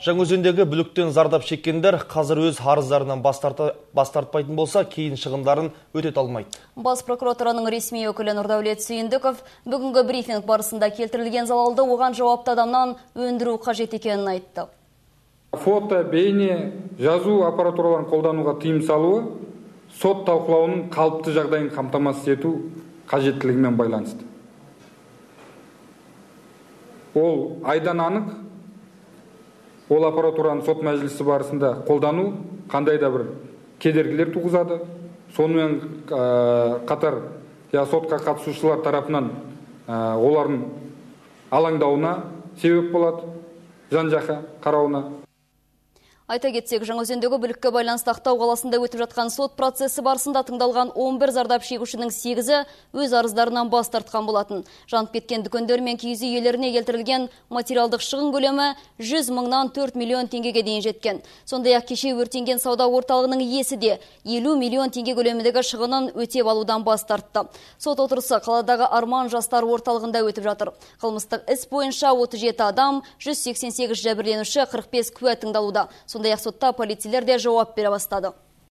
Жаңаөзендегі бүліктен зардап шеккендер қазір өз арыздарынан бас тартпайтын болса, кейін шығындарын өтете алмайды. Бас прокуратураның ресми өкілі Нұрдәулет Сүйіндіков бүгінгі брифинг барысында келтірілген залалды оған жауапты адамнан өндіру қажет екенін айтты. Фото, бейне, жазу аппаратураларын қолдануға тыйым салуы сот талқылауының қалыпты жағдайын қамтамасыз ету қажеттілігімен байланысты. Ол айдан анық, ол аппаратураны сот мәжілісі барысында қолдану қандай да бір кедергілер туғызады. Сонымен қатар сотқа қатысушылар тарапынан олардың алаңдауына себеп болады, жан-жаққа қарауына. Айта кетсек, Жаңаөзендегі бүлікке байланысты Ақтау қаласында өтіп жатқан сот процесі барысында тыңдалған 11 зардап шегушінің 8-і өз арыздарынан бас тартқан болатын. Жанып кеткен дүкендер мен киіз үй иелеріне келтірілген материалдық шығын көлемі 100 мыңнан 4 миллион теңгеге дейін жеткен. Сондай-ақ кеше өртенген сауда орталығының иесі де 50 миллион теңге көлеміндегі шығынын өтеп алудан бас тартты. Сот отырысы қаладағы Арман жастар орталығында өтіп жатыр. Қылмыстық іс бойынша 37 адам, 188 жәбірленуші, 45 куә тыңдалуда. Сондай-ақ сотта полицейлер де жауап бере бастады.